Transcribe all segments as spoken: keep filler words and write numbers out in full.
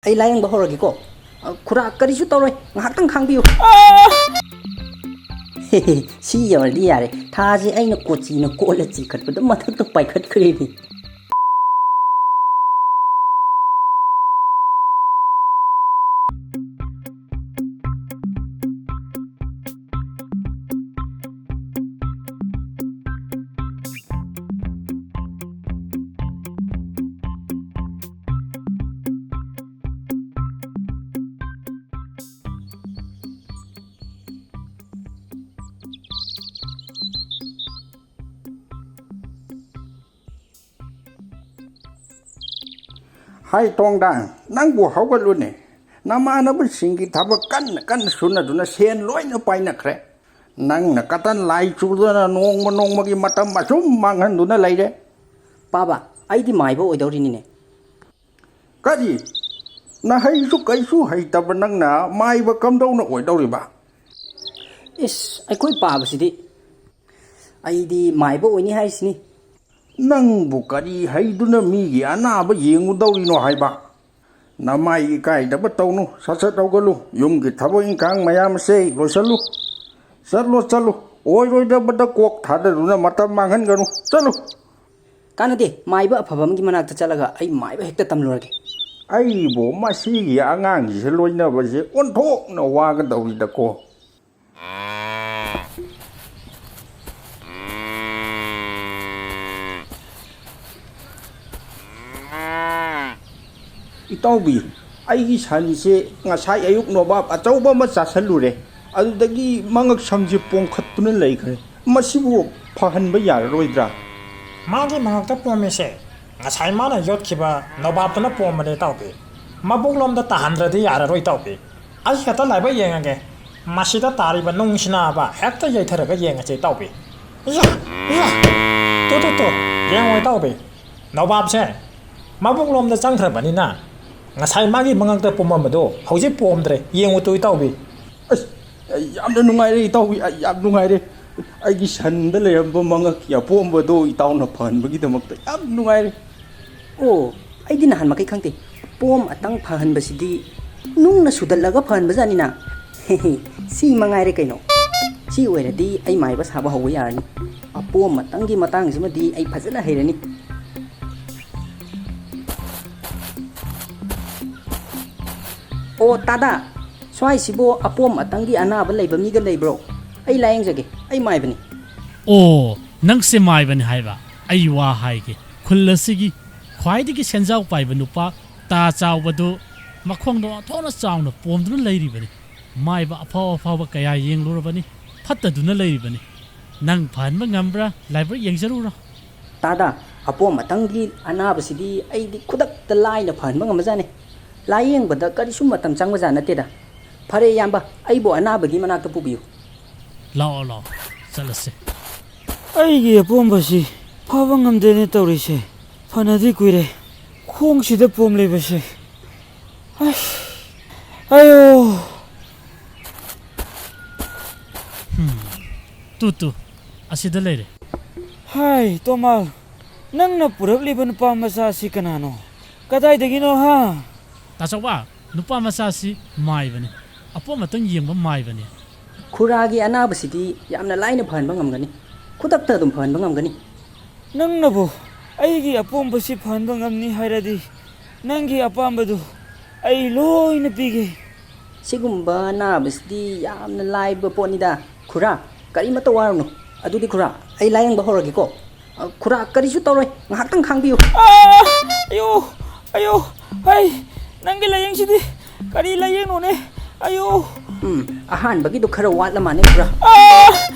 ꯑꯩ ꯂꯥꯌꯦꯡꯕ ꯍꯧꯔꯒꯦꯀꯣ꯫ ꯑ, ꯈꯨꯔꯥ, ꯀꯔꯤꯁꯨ ꯇꯧꯔꯣꯏ, ꯉꯥꯏꯍꯥꯛꯇꯪ ꯈꯥꯡꯕꯤꯌꯨ꯫ ꯁꯤ ꯌꯧꯔꯗꯤ ꯌꯥꯔꯦ꯫ ꯊꯥꯁꯦ ꯑꯩꯅ ꯀꯣꯆꯤꯅ ꯀꯣꯠꯂ ꯆꯤꯡꯈꯠꯄꯗ ꯃꯊꯛꯇ ꯄꯥꯏꯈꯠꯈ꯭ꯔꯦꯅꯦ꯫ ꯍꯥꯏ ꯇꯣꯡꯗꯥ, ꯅꯪꯕꯨ ꯍꯧꯒꯠꯂꯨꯅꯦ꯫ ꯅꯃꯥꯟꯅꯕꯁꯤꯡꯒꯤ ꯊꯕꯛ ꯀꯟꯅ ꯀꯟꯅ ꯁꯨꯅꯗꯨꯅ ꯁꯦꯟ ꯂꯣꯏꯅ ꯄꯥꯏꯅꯈ꯭ꯔꯦ꯫ ꯅꯪꯅ ꯀꯇꯟ ꯂꯥꯏ ꯆꯨꯗꯨꯅ ꯅꯣꯡꯃ ꯅꯣꯡꯃꯒꯤ ꯃꯇꯝ ꯑꯁꯨꯝ ꯃꯥꯡꯍꯟꯗꯨꯅ ꯂꯩꯔꯦ꯫ ꯄꯥꯕ, ꯑꯩꯗꯤ ꯃꯥꯏꯕ ꯑꯣꯏꯗꯧꯔꯤꯅꯤꯅꯦ꯫ ꯀꯔꯤ? ꯅꯍꯩꯁꯨ ꯀꯩꯁꯨ ꯍꯩꯇꯕ ꯅꯪꯅ ꯃꯥꯏꯕ ꯀꯝꯗꯧꯅ ꯑꯣꯏꯗꯧꯔꯤꯕ? ꯏꯁ, ꯑꯩꯈꯣꯏ ꯄꯥꯕꯁꯤꯗꯤ꯫ ꯑꯩꯗꯤ ꯃꯥꯏꯕ ꯑꯣꯏꯅꯤ ꯍꯥꯏꯁꯤꯅꯤ꯫ ꯅꯪꯕꯨ ꯀꯔꯤ ꯍꯩꯗꯨꯅ ꯃꯤꯒꯤ ꯑꯅꯥꯕ ꯌꯦꯡꯉꯨꯗꯧꯔꯤꯅꯣ ꯍꯥꯏꯕ? ꯅꯃꯥꯏ ꯏꯀꯥꯏꯗꯕ ꯇꯧꯅꯨ, ꯁꯠ ꯁꯠ ꯍꯧꯒꯠꯂꯨ, ꯌꯨꯝꯒꯤ ꯊꯕꯛ ꯏꯪꯈꯥꯡ ꯃꯌꯥꯝ ꯑꯁꯦ ꯂꯣꯏꯁꯜꯂꯨ꯫ ꯆꯠꯂꯣ, ꯆꯠꯂꯣ, ꯑꯣꯏꯔꯣꯏꯗꯕꯗ ꯀꯣꯛ ꯊꯥꯗꯗꯨꯅ ꯃꯇꯝ ꯃꯥꯡꯍꯟꯒꯅꯨ, ꯆꯠꯂꯨ꯫ ꯀꯥꯟꯅꯗꯦ, ꯃꯥꯏꯕ ꯑꯐꯕ ꯑꯃꯒꯤ ꯃꯅꯥꯛꯇ ꯆꯠꯂꯒ ꯑꯩ ꯃꯥꯏꯕ ꯍꯦꯛꯇ ꯇꯝꯂꯨꯔꯒꯦ꯫ ꯑꯩꯕꯨ ꯃꯁꯤꯒꯤ ꯑꯉꯥꯡꯁꯤꯁꯦ ꯂꯣꯏꯅꯕꯁꯦ ꯑꯣꯟꯊꯣꯛꯅ ꯋꯥꯒꯗꯧꯔꯤꯗꯀꯣ꯫ ꯏꯇꯥꯎꯕꯤ, ꯑꯩꯒꯤ ꯁꯟꯁꯦ ꯉꯁꯥꯏ ꯑꯌꯨꯛ ꯅꯣꯕꯥꯞ ꯑꯆꯧꯕ ꯑꯃ ꯆꯥꯁꯜꯂꯨꯔꯦ, ꯑꯗꯨꯗꯒꯤ ꯃꯉꯛ ꯁꯝꯁꯦ ꯄꯣꯝꯈꯠꯇꯨꯅ ꯂꯩꯈ꯭ꯔꯦ꯫ ꯃꯁꯤꯕꯨ ꯐꯍꯟꯕ ꯌꯥꯔꯔꯣꯏꯗ꯭ꯔꯥ? ꯃꯥꯒꯤ ꯃꯉꯛꯇ ꯄꯣꯝꯃꯤꯁꯦ ꯉꯁꯥꯏ ꯃꯥꯅ ꯌꯣꯠꯈꯤꯕ ꯅꯣꯕꯥꯞꯇꯨꯅ ꯄꯣꯝꯕꯅꯦ ꯏꯇꯥꯎꯕꯤ꯫ ꯃꯕꯨꯛꯂꯣꯝꯗ ꯇꯥꯍꯟꯗ꯭ꯔꯗꯤ ꯌꯥꯔꯔꯣꯏ ꯏꯇꯥꯎꯕꯤ꯫ ꯑꯩ ꯍꯦꯛꯇ ꯂꯥꯏꯕꯛ ꯌꯦꯡꯉꯒꯦ꯫ ꯃꯁꯤꯗ ꯇꯥꯔꯤꯕ ꯅꯨꯡꯁꯤꯅꯕ ꯍꯦꯛꯇ ꯌꯩꯊꯔꯒ ꯌꯦꯡꯉꯁꯦ ꯏꯇꯥꯎꯕꯤ꯫ ꯏꯌꯥ! ꯏꯌꯥ! Two, two, two! ꯌꯦꯡꯉꯣ ꯏꯇꯥꯎꯕꯤ꯫ ꯅꯣꯕꯥꯞꯁꯦ ꯃꯕꯨꯛꯂꯣꯝꯗ ꯆꯪꯈ꯭ꯔꯕꯅꯤꯅ ꯉꯁꯥꯏ ꯃꯥꯒꯤ ꯃꯉꯛꯇ ꯄꯣꯝꯃꯝꯕꯗꯣ ꯍꯧꯖꯤꯛ ꯄꯣꯝꯗ꯭ꯔꯦ꯫ ꯌꯦꯡꯉꯨ ꯇꯨ ꯏꯇꯥꯎꯕꯤ꯫ ꯑꯁ, ꯑꯩ ꯌꯥꯝꯅ ꯅꯨꯡꯉꯥꯏꯔꯦ ꯏꯇꯥꯎꯕꯤ, ꯑꯩ ꯌꯥꯝ ꯅꯨꯡꯉꯥꯏꯔꯦ꯫ ꯑꯩꯒꯤ ꯁꯟꯗ ꯂꯩꯔꯝꯕ ꯃꯉꯛꯀꯤ ꯑꯄꯣꯝꯕꯗꯣ ꯏꯇꯥꯎꯅ ꯐꯍꯟꯕꯒꯤꯗꯃꯛꯇ ꯌꯥꯝ ꯅꯨꯡꯉꯥꯏꯔꯦ꯫ ꯑꯣ, ꯑꯩꯗꯤ ꯅꯍꯥꯟ ꯃꯈꯩ ꯈꯪꯗꯦ꯫ ꯑꯄꯣꯝ ꯑꯇꯪ ꯐꯍꯟꯕꯁꯤꯗꯤ ꯅꯨꯡꯅ ꯁꯨꯗꯠꯂꯒ ꯐꯍꯟꯕꯖꯥꯠꯅꯤꯅ꯫ ꯁꯤ ꯃꯉꯥꯏꯔꯦ ꯀꯩꯅꯣ꯫ ꯁꯤ ꯑꯣꯏꯔꯗꯤ ꯑꯩ ꯃꯥꯏꯕ ꯁꯥꯕ ꯍꯧꯕ ꯌꯥꯔꯅꯤ꯫ ꯑꯄꯣꯝ ꯑꯇꯪꯒꯤ ꯃꯇꯥꯡꯁꯤꯃꯗꯤ ꯑꯩ ꯐꯖꯅ ꯍꯩꯔꯅꯤ꯫ ꯑꯣ ꯇꯥꯗꯥ, ꯁ꯭ꯋꯥꯏꯁꯤꯕꯨ ꯑꯄꯣꯝ ꯑꯇꯪꯒꯤ ꯑꯅꯥꯕ ꯂꯩꯕ ꯃꯤꯒ ꯂꯩꯕ꯭ꯔꯣ? ꯑꯩ ꯂꯥꯌꯦꯡꯖꯒꯦ, ꯑꯩ ꯃꯥꯏꯕꯅꯤ꯫ ꯑꯣ, ꯅꯪꯁꯦ ꯃꯥꯏꯕꯅꯤ ꯍꯥꯏꯕ? ꯑꯩ ꯋꯥ ꯍꯥꯏꯒꯦ, ꯈꯨꯜ ꯑꯁꯤꯒꯤ ꯈ꯭ꯋꯥꯏꯗꯒꯤ ꯁꯦꯟꯖꯥꯎ ꯄꯥꯏꯕ ꯅꯨꯄꯥ ꯇꯥ ꯆꯥꯎꯕꯗꯨ ꯃꯈꯣꯡꯗꯣ ꯑꯣꯟꯊꯣꯛꯅ ꯆꯥꯎꯅ ꯄꯣꯝꯗꯨꯅ ꯂꯩꯔꯤꯕꯅꯤ꯫ ꯃꯥꯏꯕ ꯑꯐꯥꯎ ꯑꯐꯥꯎꯕ ꯀꯌꯥ ꯌꯦꯡꯂꯨꯔꯕꯅꯤ, ꯐꯠꯇꯗꯨꯅ ꯂꯩꯔꯤꯕꯅꯤ꯫ ꯅꯪ ꯐꯍꯟꯕ ꯉꯝꯕ꯭ꯔꯥ? ꯂꯥꯏꯕꯛ ꯌꯦꯡꯖꯔꯨꯔꯣ꯫ ꯇꯥꯗꯥ, ꯑꯄꯣꯝ ꯑꯇꯪꯒꯤ ꯑꯅꯥꯕꯁꯤꯗꯤ ꯑꯩꯗꯤ ꯈꯨꯗꯛꯇ ꯂꯥꯏꯅ ꯐꯍꯟꯕ ꯉꯝꯕꯖꯥꯠꯅꯤ꯫ ꯂꯥꯏꯌꯦꯡꯕꯗ ꯀꯔꯤꯁꯨ ꯃꯇꯝ ꯆꯪꯕꯖꯥꯠ ꯅꯠꯇꯦꯗ꯫ ꯐꯔꯦ ꯏꯌꯥꯝꯕ, ꯑꯩꯕꯨ ꯑꯅꯥꯕꯒꯤ ꯃꯅꯥꯛꯇ ꯄꯨꯕꯤꯌꯨ꯫ ꯂꯥꯛꯑꯣ, ꯂꯥꯛꯑꯣ, ꯆꯠꯂꯁꯦ꯫ ꯑꯩꯒꯤ ꯑꯄꯣꯝꯕꯁꯤ ꯐꯕ ꯉꯝꯗꯦꯅꯦ ꯇꯧꯔꯤꯁꯦ꯫ ꯐꯅꯗꯤ ꯀꯨꯏꯔꯦ ꯈꯣꯡꯁꯤꯗ ꯄꯣꯝ ꯂꯩꯕꯁꯦ꯫ ꯑꯁ, ꯑꯌꯣ! ꯍꯝ, ꯇꯨ, ꯇꯨ, ꯑꯁꯤꯗ ꯂꯩꯔꯦ꯫ ꯍꯥꯏ, ꯇꯣꯃꯥꯜ, ꯅꯪꯅ ꯄꯨꯔꯛꯂꯤꯕ ꯅꯨꯄꯥ ꯃꯆꯥ ꯑꯁꯤ ꯀꯅꯥꯅꯣ? ꯀꯗꯥꯏꯗꯒꯤꯅꯣ, ꯍꯥ? ꯇꯥꯆꯧꯕ, ꯅꯨꯄꯥ ꯃꯆꯥꯁꯤ ꯃꯥꯏꯕꯅꯤ꯫ ꯑꯄꯣꯝ ꯑꯇꯪ ꯌꯦꯡꯕ ꯃꯥꯏꯕꯅꯤ꯫ ꯈꯨꯔꯥꯒꯤ ꯑꯅꯥꯕꯁꯤꯗꯤ ꯌꯥꯝꯅ ꯂꯥꯏꯅ ꯐꯍꯟꯕ ꯉꯝꯒꯅꯤ꯫ ꯈꯨꯗꯛꯇ ꯑꯗꯨꯝ ꯐꯍꯟꯕ ꯉꯝꯒꯅꯤ꯫ ꯅꯪꯅꯕꯨ ꯑꯩꯒꯤ ꯑꯄꯣꯝꯕꯁꯤ ꯐꯍꯟꯕ ꯉꯝꯅꯤ ꯍꯥꯏꯔꯗꯤ, ꯅꯪꯒꯤ ꯑꯄꯥꯝꯕꯗꯨ ꯑꯩ ꯂꯣꯏꯅ ꯄꯤꯒꯦ꯫ ꯁꯤꯒꯨꯝꯕ ꯑꯅꯥꯕꯁꯤꯗꯤ ꯌꯥꯝꯅ ꯂꯥꯏꯕ ꯄꯣꯠꯅꯤꯗ꯫ ꯈꯨꯔꯥ, ꯀꯔꯤꯃꯠꯇ ꯋꯥꯔꯨꯅꯨ꯫ ꯑꯗꯨꯗꯤ ꯈꯨꯔꯥ, ꯑꯩ ꯂꯥꯌꯦꯡꯕ ꯍꯧꯔꯒꯦꯀꯣ꯫ ꯑ, ꯈꯨꯔꯥ, ꯀꯔꯤꯁꯨ ꯇꯧꯔꯣꯏ꯫ ꯉꯥꯏꯍꯥꯛꯇꯪ ꯈꯥꯡꯕꯤꯌꯨ꯫ ꯑꯥ! ꯑꯌꯣ! ꯑꯌꯣ! ꯍꯩ! ꯅꯪꯒꯤ ꯂꯥꯏꯌꯦꯡꯁꯤꯗꯤ ꯀꯔꯤ ꯂꯥꯏꯌꯦꯡꯅꯣꯅꯦ? ꯑꯌꯣ! ꯎꯝ, ꯑꯍꯥꯟꯕꯒꯤꯗꯣ ꯈꯔ ꯋꯥꯠꯂ ꯃꯥꯜꯂꯦ, ꯈꯨꯔꯥ꯫ ꯑꯥ!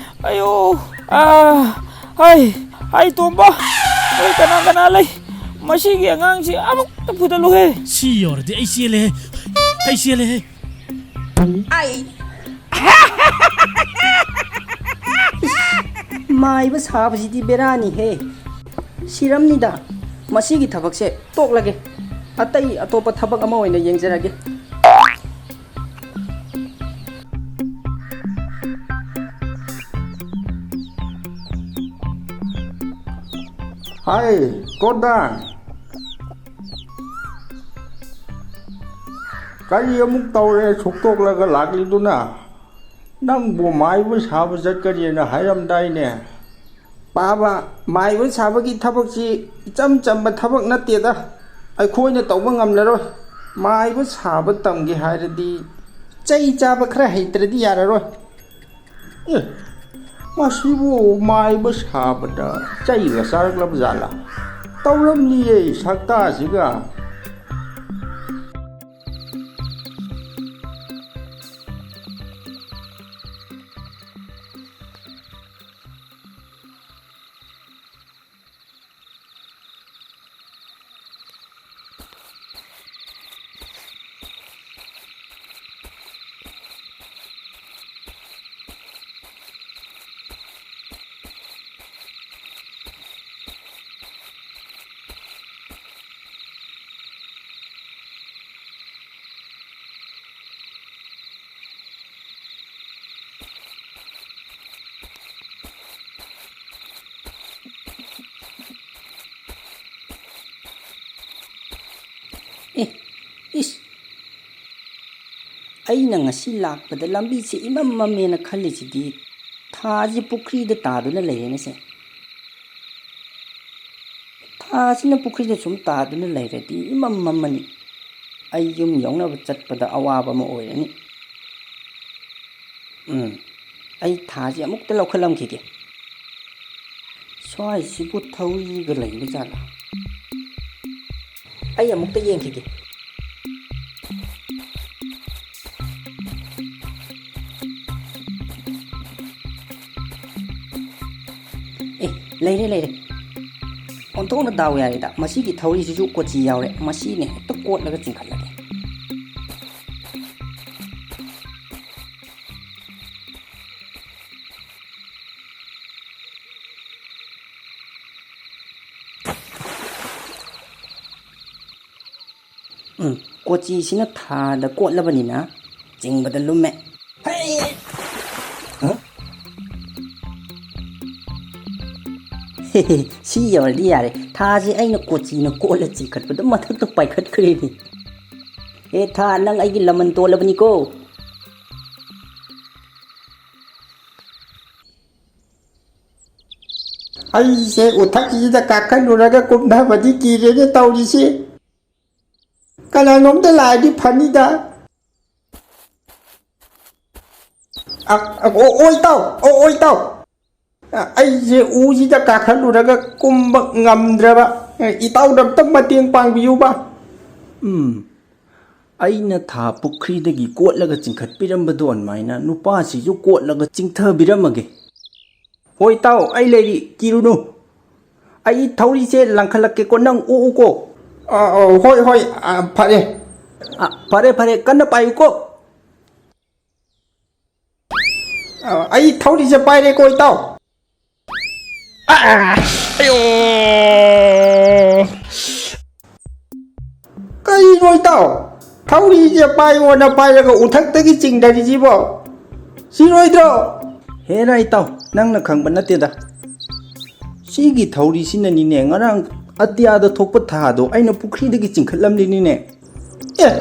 ꯑꯌꯣ! ꯑꯥ! ꯍꯩ! ꯍꯩ, ꯇꯣꯝꯕ! ꯍꯣꯏ, ꯀꯅꯥ ꯀꯅꯥ ꯂꯩ? ꯃꯁꯤꯒꯤ ꯑꯉꯥꯡꯁꯤ ꯑꯃꯨꯛꯇ ꯐꯨꯗꯠꯂꯨꯍꯦ! ꯁꯤ ꯌꯧꯔꯗꯤ ꯑꯩ ꯆꯦꯜꯂꯦꯍꯦ! ꯑꯩ ꯆꯦꯜꯂꯦꯍꯦ! ꯑꯩ ꯃꯥꯏꯕ ꯁꯥꯕꯁꯤꯗꯤ ꯕꯦꯔꯥꯅꯤꯍꯦ꯫ ꯁꯤꯔꯝꯅꯤꯗ꯫ ꯃꯁꯤꯒꯤ ꯊꯕꯛꯁꯦ ꯇꯣꯛꯂꯒꯦ꯫ ꯑꯇꯩ ꯑꯇꯣꯞꯄ ꯊꯕꯛ ꯑꯃ ꯑꯣꯏꯅ ꯌꯦꯡꯖꯔꯒꯦ꯫ ꯍꯥꯏ, ꯀꯣꯟꯗꯥ꯫ ꯀꯔꯤ ꯑꯃꯨꯛ ꯇꯧꯔꯦ ꯁꯨꯛꯇꯣꯛꯂꯒ ꯂꯥꯛꯂꯤꯗꯨꯅ? ꯅꯪꯕꯨ ꯃꯥꯏꯕ ꯁꯥꯕ ꯆꯠꯀꯅꯤꯅ ꯍꯥꯏꯔꯝꯗꯥꯏꯅꯦ? ꯄꯥꯕ, ꯃꯥꯏꯕ ꯁꯥꯕꯒꯤ ꯊꯕꯛꯁꯤ ꯏꯆꯝ ꯆꯝꯕ ꯊꯕꯛ ꯅꯠꯇꯦꯗ꯫ ꯑꯩꯈꯣꯏꯅ ꯇꯧꯕ ꯉꯝꯂꯔꯣꯏ꯫ ꯃꯥꯏꯕ ꯁꯥꯕ ꯇꯝꯒꯦ ꯍꯥꯏꯔꯗꯤ ꯆꯩ ꯆꯥꯕ ꯈꯔ ꯍꯩꯇ꯭ꯔꯗꯤ ꯌꯥꯔꯔꯣꯏ꯫ ꯑꯦ, ꯃꯁꯤꯕꯨ ꯃꯥꯏꯕ ꯁꯥꯕꯗ ꯆꯩꯒ ꯆꯥꯔꯛꯂꯕ ꯖꯥꯠꯂꯥ? ꯇꯧꯔꯝꯅꯤꯌꯦ ꯁꯛꯇꯥꯁꯤꯒ꯫ ꯑꯦ, ꯏꯁ! ꯑꯩꯅ ꯉꯁꯤ ꯂꯥꯛꯄꯗ ꯂꯝꯕꯤꯁꯦ ꯏꯃꯝ ꯃꯝꯃꯦꯅ ꯈꯜꯂꯤꯁꯤꯗꯤ ꯊꯥꯁꯤ ꯄꯨꯈ꯭ꯔꯤꯗ ꯇꯥꯗꯨꯅ ꯂꯩꯔꯦꯅꯦꯁꯦ꯫ ꯊꯥꯁꯤꯅ ꯄꯨꯈ꯭ꯔꯤꯗ ꯁꯨꯝ ꯇꯥꯗꯨꯅ ꯂꯩꯔꯗꯤ ꯏꯃꯝ ꯃꯝꯃꯅꯤ꯫ ꯑꯩ ꯌꯨꯝ ꯌꯧꯅꯕ ꯆꯠꯄꯗ ꯑꯋꯥꯕ ꯑꯃ ꯑꯣꯏꯔꯅꯤ꯫ ꯎꯝ, ꯑꯩ ꯊꯥꯁꯤ ꯑꯃꯨꯛꯇ ꯂꯧꯈꯠꯂꯝꯈꯤꯒꯦ꯫ ꯁ꯭ꯋꯥꯏꯁꯤꯕꯨ ꯊꯧꯔꯤꯒ ꯂꯩꯕ ꯖꯥꯠꯂꯥ? ꯑꯩ ꯑꯃꯨꯛꯇ ꯌꯦꯡꯈꯤꯒꯦ꯫ ꯑꯦ, ꯂꯩꯔꯦ, ꯂꯩꯔꯦ꯫ ꯑꯣꯟꯊꯣꯛꯅ ꯗꯥꯎ ꯌꯥꯔꯦꯗ꯫ ꯃꯁꯤꯒꯤ ꯊꯧꯔꯤꯁꯤꯁꯨ ꯀꯣꯆꯤ ꯌꯥꯎꯔꯦ꯫ ꯃꯁꯤꯅ ꯍꯦꯛꯇ ꯀꯣꯠꯂꯒ ꯆꯤꯡꯈꯠꯂꯒꯦ꯫ ꯎꯝ, ꯀꯣꯆꯤꯁꯤꯅ ꯊꯥꯗ ꯀꯣꯠꯂꯕꯅꯤꯅ ꯆꯤꯡꯕꯗ ꯂꯨꯝꯃꯦ꯫ ꯍꯩ! ꯍ? ꯁꯤ ꯌꯧꯔꯗꯤ ꯌꯥꯔꯦ꯫ ꯊꯥꯁꯦ ꯑꯩꯅ ꯀꯣꯆꯤꯅ ꯀꯣꯠꯂ ꯆꯤꯡꯈꯠꯄꯗ ꯃꯊꯛꯇ ꯄꯥꯏꯈꯠꯈ꯭ꯔꯦꯅꯦ꯫ ꯍꯦ ꯊꯥ, ꯅꯪ ꯑꯩꯒꯤ ꯂꯃꯟ ꯇꯣꯜꯂꯕꯅꯤꯀꯣ꯫ ꯑꯩꯁꯦ ꯎꯊꯛꯁꯤꯗ ꯀꯥꯈꯠꯂꯨꯔꯒ ꯀꯨꯝꯊꯕꯗꯤ ꯀꯤꯔꯦꯅꯦ ꯇꯧꯔꯤꯁꯤ꯫ ꯀꯅꯥꯅꯣꯝꯇ ꯂꯥꯛꯑꯗꯤ ꯐꯅꯤꯗ꯫ ꯑ, ꯑ, ꯑꯣ, ꯑꯣ, ꯏꯇꯥꯎ, ꯑꯣ, ꯑꯣ, ꯏꯇꯥꯎ꯫ ꯑ, ꯑꯩꯁꯦ ꯎꯁꯤꯗ ꯀꯥꯈꯠꯂꯨꯔꯒ ꯀꯨꯝꯕ ꯉꯝꯗ꯭ꯔꯕ꯫ ꯑ, ꯏꯇꯥꯎꯗ ꯑꯝꯇ ꯃꯇꯦꯡ ꯄꯥꯡꯕꯤꯌꯨꯕ꯫ ꯎꯝ, ꯑꯩꯅ ꯊꯥ ꯄꯨꯈ꯭ꯔꯤꯗꯒꯤ ꯀꯣꯠꯂꯒ ꯆꯤꯡꯈꯠꯄꯤꯔꯝꯕꯗꯣ ꯑꯗꯨꯃꯥꯏꯅ ꯅꯨꯄꯥꯁꯤꯁꯨ ꯀꯣꯠꯂꯒ ꯆꯤꯡꯊꯕꯤꯔꯝꯃꯒꯦ꯫ ꯍꯣꯏ, ꯏꯇꯥꯎ, ꯑꯩ ꯂꯩꯔꯤ, ꯀꯤꯔꯨꯅꯨ꯫ ꯑꯩ ꯊꯧꯔꯤꯁꯦ ꯂꯪꯈꯠꯂꯛꯀꯦꯀꯣ, ꯅꯪ ꯑꯣꯛꯎꯀꯣ꯫ ꯑ, ꯑ, ꯍꯣꯏ, ꯍꯣꯏ, ꯑ, ꯐꯔꯦ꯫ ꯑ, ꯐꯔꯦ, ꯐꯔꯦ, ꯀꯟꯅ ꯄꯥꯏꯌꯨꯀꯣ꯫ ꯑ, ꯑꯩ ꯊꯧꯔꯤꯁꯦ ꯄꯥꯏꯔꯦꯀꯣ, ꯏꯇꯥꯎ꯫ ꯑ, ꯑꯌꯣ! ꯀꯩꯅꯣ, ꯏꯇꯥꯎ? ꯊꯧꯔꯤꯁꯦ ꯄꯥꯏꯌꯣꯅ ꯄꯥꯏꯔꯒ ꯎꯊꯛꯇꯒꯤ ꯆꯤꯡꯊꯔꯤꯁꯤꯕꯣ? ꯁꯤꯔꯣꯏꯗ꯭ꯔꯣ? ꯍꯦꯔꯥ, ꯏꯇꯥꯎ, ꯅꯪꯅ ꯈꯪꯕ ꯅꯠꯇꯦꯗ꯫ ꯁꯤꯒꯤ ꯊꯧꯔꯤꯁꯤꯅꯅꯤꯅꯦ, ꯉꯔꯥꯡ ꯑꯇꯤꯌꯥꯗ ꯊꯣꯛꯄ ꯊꯥꯗꯣ ꯑꯩꯅ ꯄꯨꯈ꯭ꯔꯤꯗꯒꯤ ꯆꯤꯡꯈꯠꯂꯝꯂꯤꯅꯤꯅꯦ꯫ ꯑꯦ,